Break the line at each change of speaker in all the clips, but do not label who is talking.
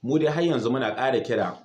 Mu dai har yanzu muna ƙara kira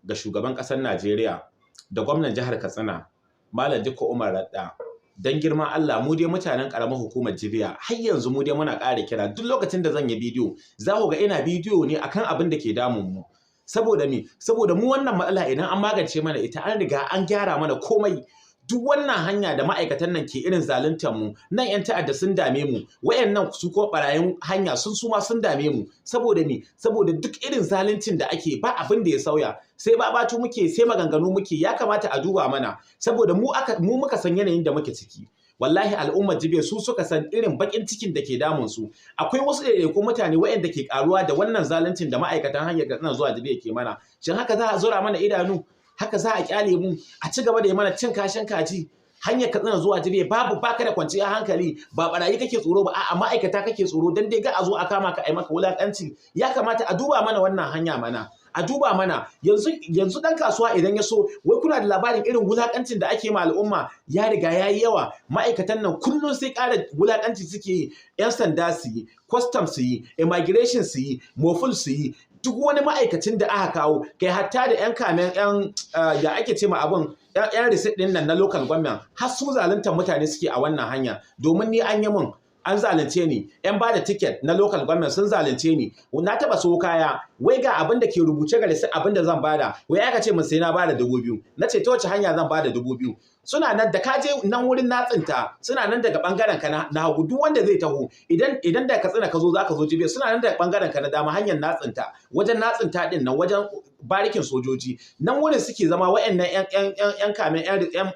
ga shugaban ƙasar Najeriya da gwamnan jihar Katsina, Malam Dikko Umar Radda, don girman Allah, mu dai mutanen ƙaramar hukumar Jibiya, har yanzu mu dai muna ƙara kira. Duk lokacin da zan yi bidiyo, za ku ga ina bidiyo ne akan abin da ke damun mu. Saboda me? Saboda mu wannan matsala, idan an magance mana ita, an riga an gyara mana komai. Duk wannan hanya da ma'aikatan nan ke irin zaluntar mu nan, yan ta'adda sun dame mu, wayannan su ko barayin hanya sun suma sun dame mu. Saboda me? Saboda duk irin zaluncin da ake, ba abin da ya sauya, sai babatu muke, sai maganganu muke. Ya kamata a duba mana, saboda mu aka mu muka san yanayin da muke ciki. Wallahi al'ummar Jibiya su suka san irin bakin cikin da ke damun su. Akwai wasu ɗaiɗaikun mutane waɗanda ke karuwa da wannan zaluncin da ma'aikatan hanyar Katsina zuwa Jibiya ke mana. Shin haka za a zura mana idanu? Haka za a kyale mu a ci gaba da yi mana cin kashin kaji? Hanyar Katsina zuwa Jibiya babu, baka da kwanciyar hankali. Ba barayi kake tsoro ba, a'a, ma'aikata kake tsoro, dan dai ga a zo a kama ka, a yi maka wulakanci. Ya kamata a duba mana wannan hanya mana, a duba mana. Yanzu yanzu dan kasuwa idan ya so, wai kuna da labarin irin wulakancin da ake ma al'umma ya riga ya yi yawa. Ma'aikatan nan kullum sai ƙara wulakanci suke yi. Yan sanda su yi, custom su yi, immigration su yi, moful su yi, duk wani ma'aikacin da aka kawo, kai hatta da yan kamen, yan ya ake ce ma abun, yan receipt din nan na local government, har su zaluntar mutane suke a wannan hanya. Domin ni an yi mun, an zalunce ni. Yan bada ticket na local government sun zalunce ni. Na taba so kaya, wai ga abin da ke rubuce ga receipt, abin da zan bada, wai aka ce mun sai na bada 2000. Na ce, ta wace hanya zan bada 2000? Suna nan da ka je nan wurin Natsinta, suna nan daga bangaren ka na hagu. Duk wanda zai taho, idan da Katsina ka zo, zaka zo Jibiya, suna nan daga bangaren ka na dama, hanyar Natsinta, wajen Natsinta din nan, wajen barikin sojoji, nan wurin suke zama wayannan yan kamen,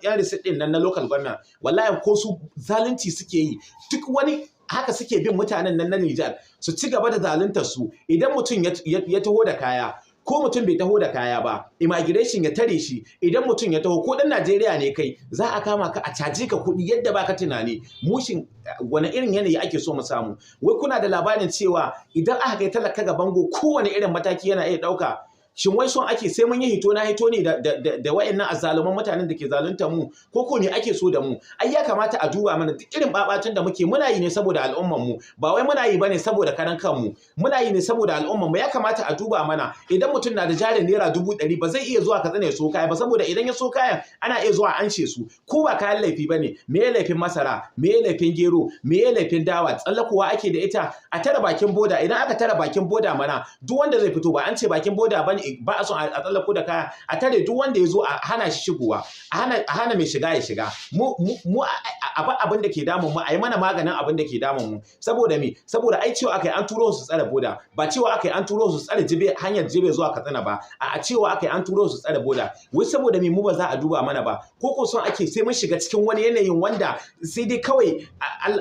yan receipt din nan na local government. Wallahi ko su zalunci suke yi. Duk wani haka suke bin mutanen nan na Nijar su ci gaba da zaluntar su. Idan mutum ya taho da kaya, ko mutum bai taho da kaya ba, immigration ya tare shi. Idan mutum ya taho, ko dan Najeriya ne kai, za a kama ka, a caje ka kuɗi yadda baka tunani. Mushin wani irin yanayi ake so mu samu? Wai kuna da labarin cewa idan aka kai talaka ga bango, kowane irin mataki yana iya ɗauka? Shin wai son ake sai mun yi hito na hito ne da wayannan azzaluman mutanen da ke zaluntar mu, ko ko ne ake so da mu? Ai ya kamata a duba mana. Duk irin babatun da muke, muna yi ne saboda al'umman mu, ba wai muna yi bane saboda karan kanmu, muna yi ne saboda al'umman mu. Ya kamata a duba mana. Idan mutum na da jarin naira 100,000, ba zai iya zuwa Katsina ya so kaya ba, saboda idan ya so kayan, ana iya zuwa anshe su, ko ba kayan laifi bane. Me ya laifin masara? Me ya laifin gero? Me ya laifin dawa? Tsallakowa ake da ita, a tare bakin boda. Idan aka tare bakin boda mana, duk wanda zai fito, ba an ce bakin boda bane ba a son a tsallako da kaya, a tare duk wanda ya zo, a hana shi shigowa, a hana mai shiga ya shiga. Mu abin da ke damun mu, a yi mana maganin abin da ke damun mu. Saboda me? Saboda ai cewa aka yi an turo su tsare boda, ba cewa aka yi an turo su tsare Jibe, hanyar Jibe zuwa Katsina ba. A cewa aka yi an turo su tsare boda. Wai saboda me mu ba za a duba mana ba? Ko ko son ake sai mun shiga cikin wani yanayin wanda sai dai kawai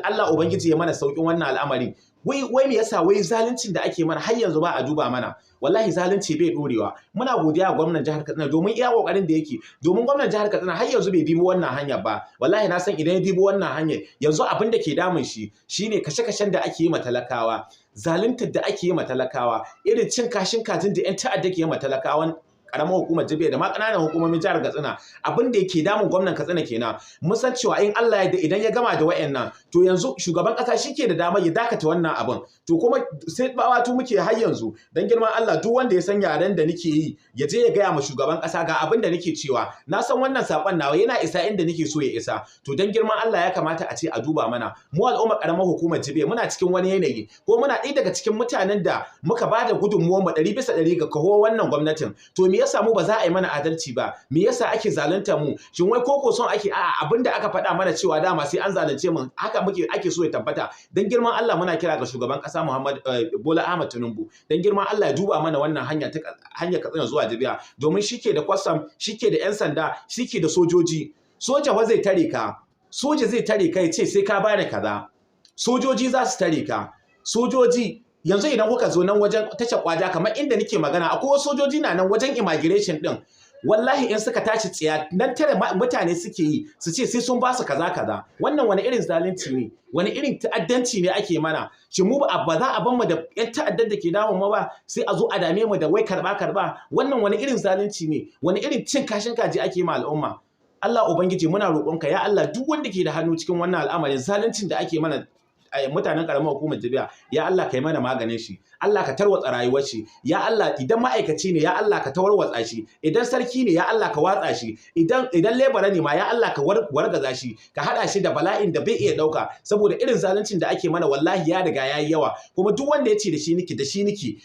Allah Ubangiji ya mana saukin wannan al'amari? Wai me yasa wai zaluncin da ake mana har yanzu ba a duba mana? Wallahi zalunci bai dorewa. Muna godiya ga gwamnan jihar Katsina domin iya kokarin da yake, domin gwamnan jihar Katsina har yanzu bai bibo wannan hanyar ba. Wallahi na san idan ya bibo wannan hanyar, yanzu abin da ke damun shi shine kashe-kashen da ake yi ma talakawa, zaluntar da ake yi ma talakawa, irin cin kashin kajin da 'yan ta'adda ke yi ma talakawan karamar hukumar Jibiya da ma ƙananan hukumomin jihar Katsina. Abin da yake damun gwamnan Katsina kenan. Mun san cewa in Allah ya idan ya gama da wayannan, to yanzu shugaban ƙasa shike da damar ya dakata wannan abin. To kuma sai bawatu muke har yanzu. Dan girman Allah, duk wanda ya san yaren da nake yi, ya je ya gaya ma shugaban ƙasa ga abin da nake cewa. Na san wannan sakon nawa yana isa inda nake so ya isa. To dan girman Allah, ya kamata a ce a duba mana. Mu al'umma karamar hukumar Jibiya muna cikin wani yanayi, ko muna ɗaya daga cikin mutanen da muka bada gudunmuwar mu 100% ga kaho wannan gwamnatin. To me yasa mu ba za a yi mana adalci ba? Me yasa ake zalunta mu? Shin wai koko son ake, a'a, abinda aka faɗa mana cewa dama sai an zalunce mu, haka muke ake so ya tabbata? Dan girman Allah, muna kira ga shugaban ƙasa Muhammad Bola Ahmed Tinubu, dan girman Allah ya duba mana wannan hanya ta hanyar Katsina zuwa Jibiya, domin shike da kwastam, shike da yan sanda, shike da sojoji. Soja wa zai tare ka? Soja zai tare ka ya ce sai ka bada kaza. Sojoji za su tare ka. Sojoji yanzu idan kuka zo nan wajen tashar Kwaja, kamar inda nake magana, akwai wasu sojoji na nan wajen immigration din. Wallahi in suka tashi tsiya, nan tare mutane suke yi, su ce sai sun ba su kaza kaza. Wannan wani irin zalunci ne? Wani irin ta'addanci ne ake mana? Shi mu ba za a ban mu da yan ta'addan da ke damun mu ba, sai a zo a dame mu da wai karba karba. Wannan wani irin zalunci ne? Wani irin cin kashin kaji ake ma al'umma? Allah Ubangiji, muna roƙonka, ya Allah, duk wanda ke da hannu cikin wannan al'amarin zaluncin da ake mana a mutanen karamar hukumar Jibiya, ya Allah kai mana maganin shi. Allah ka tarwatsa rayuwar shi. Ya Allah, idan ma'aikaci ne, ya Allah ka tarwatsa shi. Idan sarki ne, ya Allah ka watsa shi. Idan lebara ne ma, ya Allah ka wargaza shi, ka hada shi da bala'in da bai iya dauka, saboda irin zaluncin da ake mana wallahi ya riga yayi yawa. Kuma duk wanda ya ce da shi niki, da shi niki,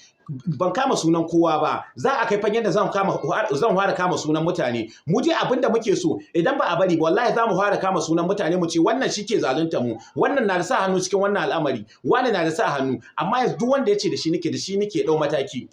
ban kama sunan kowa ba, za a kai fagen da zan fara kama sunan mutane. Mu dai abinda muke so, idan ba a bari ba, wallahi za mu fara kama sunan mutane, mu ce wannan shi ke zalunta mu, wannan na da sa hannu cikin wannan al'amari, wani na da sa hannu. Amma yanzu duk wanda ya ce da shi nake, da shi nake, dau mataki.